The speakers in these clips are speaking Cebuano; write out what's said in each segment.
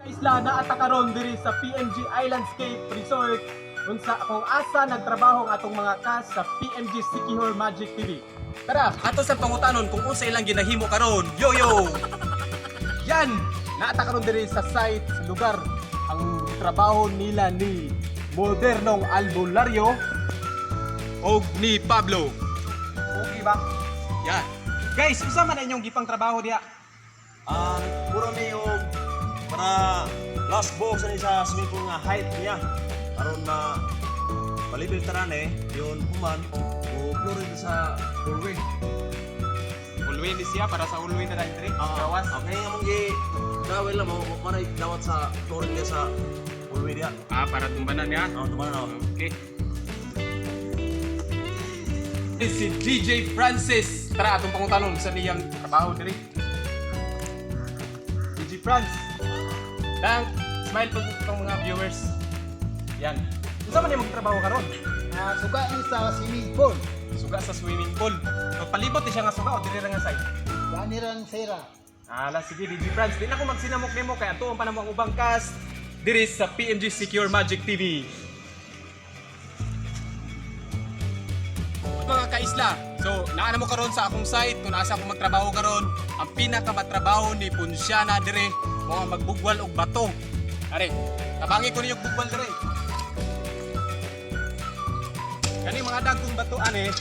Isla naa ta karon diri sa PMG Islandscape Resort unsa kung asa nagtrabaho ang atong mga cast sa PMG Sikihor Magic TV. Tara, ato sa pangutanon kung unsa ilang ginahimo karon. Yo yo. Yan, naa ta karon diri sa site sa lugar ang trabaho nila ni Modernong Albulario og ni Pablo. Okay ba? Yan. Guys, unsa man inyong gipang trabaho diha? Ah, puro mi og para last box ani sa swimming pool nga height niya. Aron na malibel taran eh, yun human o flooring sa doorway. Ulwin ni siya para sa ulwin na dahil diri. Gawas. Okay nga mong gi gawin lang mo maray dawat sa flooring niya sa hallway niya. Ah, para tumbanan niya. Oh, tumanan oh. Okay. Si DJ Francis. Tara, atong pangutanong sa niyang trabaho diri. DJ Franz. Dang, smile po sa itong mga viewers. Yan. Unsa man imong trabaho karon? Ah, suga ni sa swimming pool. Suga sa swimming pool. So, palibot ni siya nga suga o diri ra nga side. Ganiran sera. Ala, sige DJ Franz, di na ko magsinamok nimo kay atuon pa namo ang ubang cast diri sa PMG Secure Magic TV. Mga kaisla, so naa na mo karon sa akong site kung asa ako magtrabaho karon, ang pinakamatrabaho ni Ponsiana dire mo ang magbugwal og bato. Are, tabangi ko ninyo og bugwal dire. Kani mga dagkong bato ane,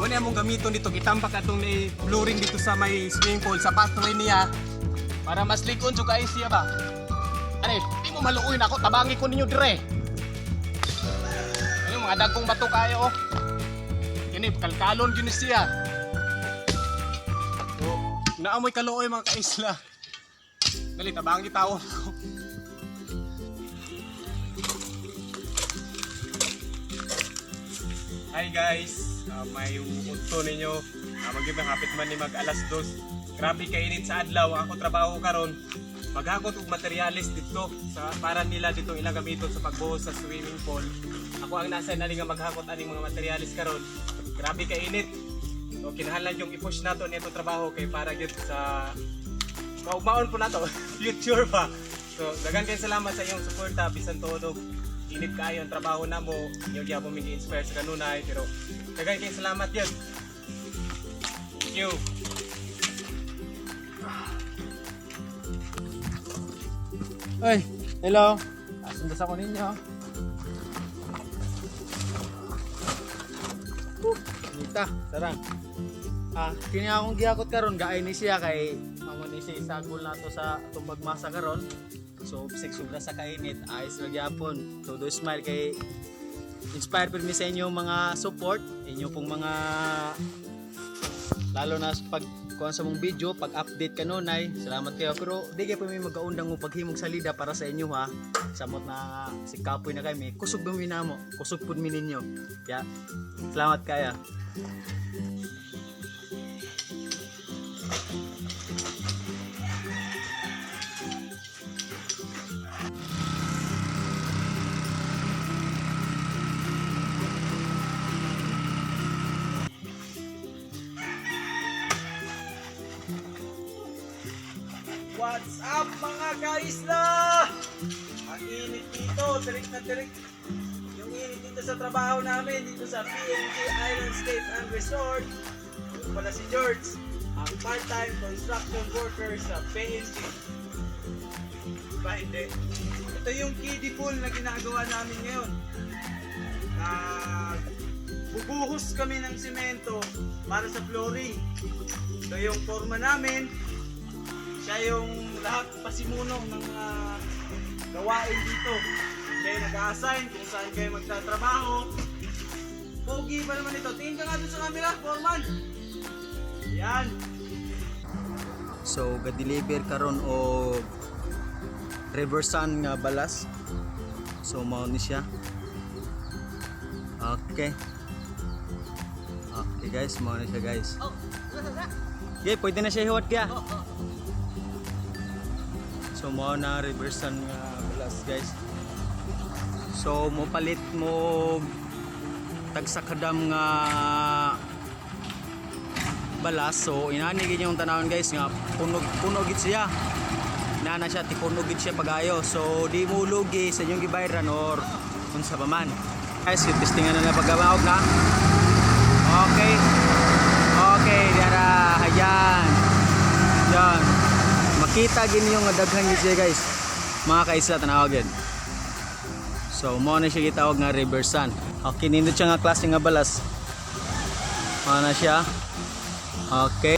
mo ni among gamiton dito gitambak atong ni flooring dito sa may swimming pool sa pathway niya para mas likon jud kay siya ba. Are, di mo maluoy nako, tabangi ko ninyo dire. Ano mga dagkong bato kayo oh. Kini kalkalon gyud ni siya. So, naamoy kaluoy mga kaisla. Dali tabangi tawon ko. Hi guys, may udto ninyo. Magyud hapit man ni mag alas dos. Grabe kainit sa adlaw ang ako trabaho karon. Maghakot og materyales dito sa para nila dito ilang gamiton sa pagbuhos sa swimming pool. Ako ang nasa nali nga maghakot aning mga materyales karon. Grabe kainit. So kinahanglan yung i-push nato nito trabaho kay para gyud sa maumaon po nato future pa. So daghan kay salamat sa iyong suporta bisan tuod og init kaayo ang trabaho namo, inyo gyapon mi gi-inspire sa kanunay pero daghan kay salamat gyud. Thank you. Oy, hello. Asundas ako ninyo. Nita, sarang. Ah, kini akong gihakot karon gaay ni siya kay mamo ni siya isagol nato sa atong pagmasa karon. So, bisag sobra sa kainit, ayos ra gyapon. Todo smile kay inspire pud mi sa inyong mga support, inyo pong mga lalo na sa pag kuan sa mong video, pag update kanunay. Salamat kayo. Pero di kayo pa may magaundang mo paghimog salida para sa inyo ha. Samot na si Kapoy na kami. Kusog ba mi namo? Kusog pud mi ninyo. Kaya salamat kaya. What's up mga kaisla? Ang init dito, tirik na tirik. Yung init dito sa trabaho namin, dito sa PNG Islandscape and Resort. Ito pala si George, ang part-time construction worker sa PNG. Ba hindi? Ito yung kiddie pool na ginagawa namin ngayon. Bubuhos kami ng simento para sa flooring. Ito yung forma namin. Siya yung lahat pasimuno ng mga gawain dito. Siya yung nag-a-assign kung saan kayo magtatrabaho. Pogi pa naman ito. Tingin ka nga dun sa camera, foreman. Yan. So ga-deliver karon og Riversun nga balas. So mao ni siya. Okay. Okay guys, mao ni siya guys. Okay, pwede na siya hiwat kaya. So mao na Riversun nga balas guys. So mo palit mo tagsakadam nga balas. So inani gid yung tanawon guys nga puno puno gid siya. Nana siya tipunog gid siya pagayo. So di mo lugi sa inyong gibayran or unsa pa man. Guys, testingan na na pagkamaog na. Okay. Okay, dara, ayan. Yan. Makita gid ninyo nga daghan gid siya, guys. Mga kaisla, tanawa gid. So mo na siya gitawag nga river sand. Okay, nindot siya nga klase nga balas. Mao na siya. Okay.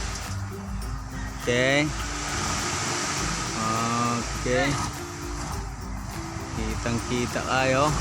Okay. Okay. Kitang kita kayo.